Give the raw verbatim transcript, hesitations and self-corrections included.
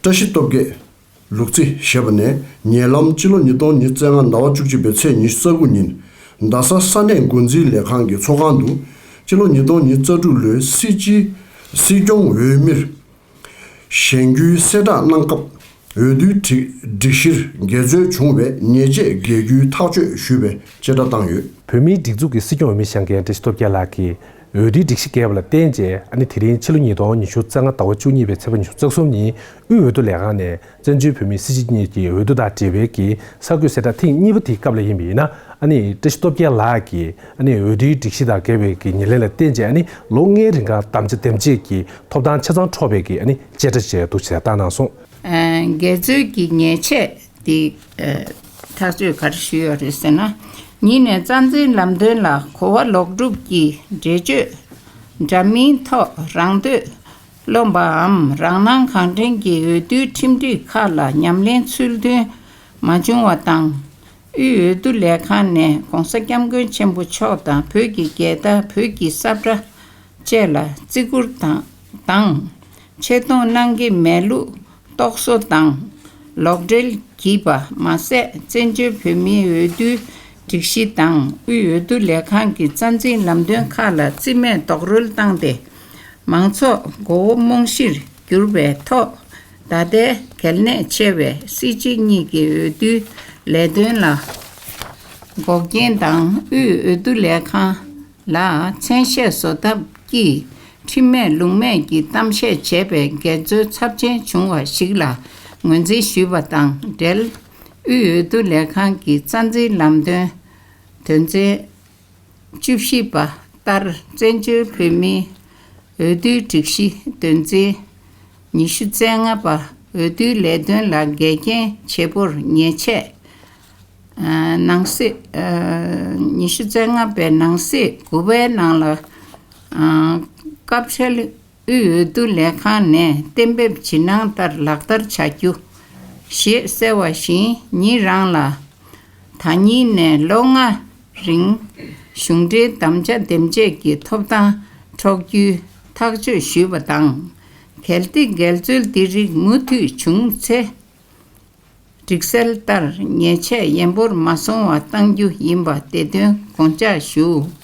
བཀྲ་ཤིས་སྟོབས་རྒྱལ། ལུག་རྫི་ཞེས་པ་ནས། ཉེ་ལམ་ཕྱི་ལོ་ཉིས་སྟོང་ཉི་ཤུ་རྩ་ལྔ་ཟླ་བ་བཅུ་གཅིག་པའི་ཚེས་ཉི་ཤུ་རྩ་དགུ་ཉིན། རྡ་ས་ས་གནས་འགོ་འཛིན་ལས་ཁང་གི་ཚོགས་ཁང་དུ། ཕྱི་ལོ་ཉིས་སྟོང་ཉི་ཤུ་རྩ་དྲུག་ལོའི་སྲིད་སྤྱི། སྲིད་སྐྱོང་འོས་མིར་བཞེངས་རྒྱུའི་གསལ་བསྒྲགས་གནང་སྐབས། འོས་བསྡུའི་སྒྲིག་སྒྲིག་གཞིར་འགལ་འཛོལ་བྱུང་བའི་ཉེས་ཆད་འགེལ་རྒྱུའི་ཐག་གཅོད་ཞུས་པའི་བཅད་ཁྲ་བཏང་ཡོད། བོད་མིའི་སྒྲིག་འཛུགས་ཀྱི་སྲིད་སྐྱོང་འོས་མི་བཞེངས་མཁན་བཀྲ་ཤིས་སྟོབས་རྒྱལ་ལགས་ཀྱིས། འོས་བསྡུའི་སྒྲིག་གཞི་འགལ་བ་ལ་བརྟེན་བྱས། ཨ་ནི་དེ་རིང་ཕྱི་ལོ་ཉིས་སྟོང་ཉི་ཤུ་རྩ་ལྔ་ཟླ་བ་བཅུ་གཉིས་པའི་ཚེས་པ་ཉི་ཤུ་རྩ་གསུམ་ཉིན་དབུས་འོས་བསྡུ་ལས་ཁང་ནས་བཙན་བྱོལ་བོད་མིའི་སྲིད་སྤྱི་གཉིས་ཀྱི་འོས་བསྡུ་དང་འབྲེལ་བའི་གི་གསར་འགོད་གསལ་བསྒྲགས་ཐེངས་གཉིས་པ་དེའི་སྐབས་ལ་ཡིན་པ་ཡིན་ན། ཨ་ནི་བཀྲ་ཤིས་སྟོབས་རྒྱལ་ལགས་ཀྱིས་ཨ་ནི་འོས་བསྡུའི་སྒྲིག་གཞི་དང་འགལ་བའི་གི་ཉེར་ལེན་ལ་བརྟེན་བྱས། ཨ་ནི་ལོ་ལྔའི་རིང་ག་དམ་བཅའ་འདེམས་བྱེད་ཀྱི་ཐོབ་ཐང་ཆ་ཚང་འཕྲོག་པའི་གི་ཨ་ནི་བཅད་ཁྲ་བཅས་འདུག་ཅེས་བཏང་གནང་སོང་། འགལ་འཛོལ་གྱི་ཉེས་ཆད་དེ་ཐག་གཅོད་ག་རེ་ཞུས་ཡོད་རེད་ཟེར་ན། ཉིད་ནས་རྩ་འཛིན་ལམ་སྟོན་ལ་གོ་བ་ལོག་སྒྲུབ་ཀྱིས་འགྲེལ་བརྗོད་འདྲ་མིན་ཐོག་རང་འདོད་རློམ་པའམ་རང་སྣང་གང་དྲན་གྱིས་འོས་བསྡུའི་ཁྲིམས་སྒྲིག་ཁག་ལ་ཉམས་ལེན་ཚུལ་མཐུན་མ་བྱུང་བ་དང་། དབུས་འོས་བསྡུ་ལས་ཁང་ནས་༸གོང་ས་༸སྐྱབས་མགོན་ཆེན་པོ་མཆོག་དང་བོད་ཀྱི་རྒྱལ་དར། བོད་ཀྱི་ས་ཁྲ་བཅས་ལ་བརྩི་བཀུར་དང་དང་། ཆེ་མཐོང་གནང་གི་མེད་ལུགས་རྟོག་བཟོ་དང་ལོག་འགྲེལ་བགྱིས་པ་མ་ཟད། བཙན་བྱོལ་བོད་མིའི་འོས་བསྡུའི་སྒྲིག་གཞི་དང་དབུས་འོས་བསྡུ་ལས་ཁང་གི་རྩ་འཛིན་ལམ་སྟོན་ཁག་ལ་རྩིས་མེད་རྡོག་རོལ་བཏང་སྟེ། མང་ཚོགས་མགོ་བོ་རྨོངས་གཞིར་གྱུར་བའི་ཐོག་ད་ལྟའི་གལ་གནད་ཆེ་བའི་སྲིད་སྤྱི་གཉིས་ཀྱི་འོས་བསྡུའི་ལས་དོན་ལ་འགོག་རྐྱེན་དང་། དབུས་འོས་བསྡུ་ལས་ཁང་ལ་མཚན་ཤས་བཟོ་ཐབས་ཀྱིས་ཁྲིམས་མེད་ལུགས་མེད་ཀྱི་གཏམ་བཤད་བྱས་པའི་འགལ་འཛོལ་ཚབས་ཆེན་བྱུང་བ་ཞིག་ལ་ངོས་འཛིན་ཞུས་པ་དང་འབྲེལ། དབུས་འོས་བསྡུ་ལས་ཁང་གི་རྩ་འཛིན་ལམ་སྟོན་དོན་ཚན་བཅུ་བཞི་པ་ལྟར། བཙན་བྱོལ་བོད་མིའི་འོས་བསྡུའི་སྒྲིག་གཞི་དོན་ཚན་ཉི་ཤུ་རྩ་ལྔ་པ། འོས་བསྡུའི་ལས་དོན་ལ་འགལ་རྐྱེན་བྱེད་པོར་ཉེས་ཆད། ཨ། ནང་གསེས། ཨ། ཉི་ཤུ་རྩ་ལྔ་པའི་ནང་གསེས་དགུ་པའི་ནང་ལ། ཨ། སྐབས་འཕྲལ་དབུས་འོས་བསྡུ་ལས་ཁང་ནས་གཏན་འབེབས་ཇི་གནང་ལྟར་ལག་བསྟར་བྱ་རྒྱུ་ཞེས་གསལ་བ་བཞིན། ཉིད་རང་ལ་ད་ཉིད་ནས་ལོ་ལྔ་རིང་གཞུང་འབྲེལ་དམ་བཅའ་འདེམས་བྱེད་ཀྱི་ཐོབ་ཐང་འཕྲོག་རྒྱུའི་ཐག་གཅོད་ཞུས་པ་དང་། གལ་ཏེ་འགལ་འཛོལ་འདི་རིགས་མུ་མཐུད་བྱུང་ཚེ། སྒྲིག་གསལ་ལྟར་ཉེས་ཆད་ཡན་པོར་མ་སོང་བ་གཏང་རྒྱུ་ཡིན་པ་དེ་དོན་དགོངས་འཇགས་ཞུ།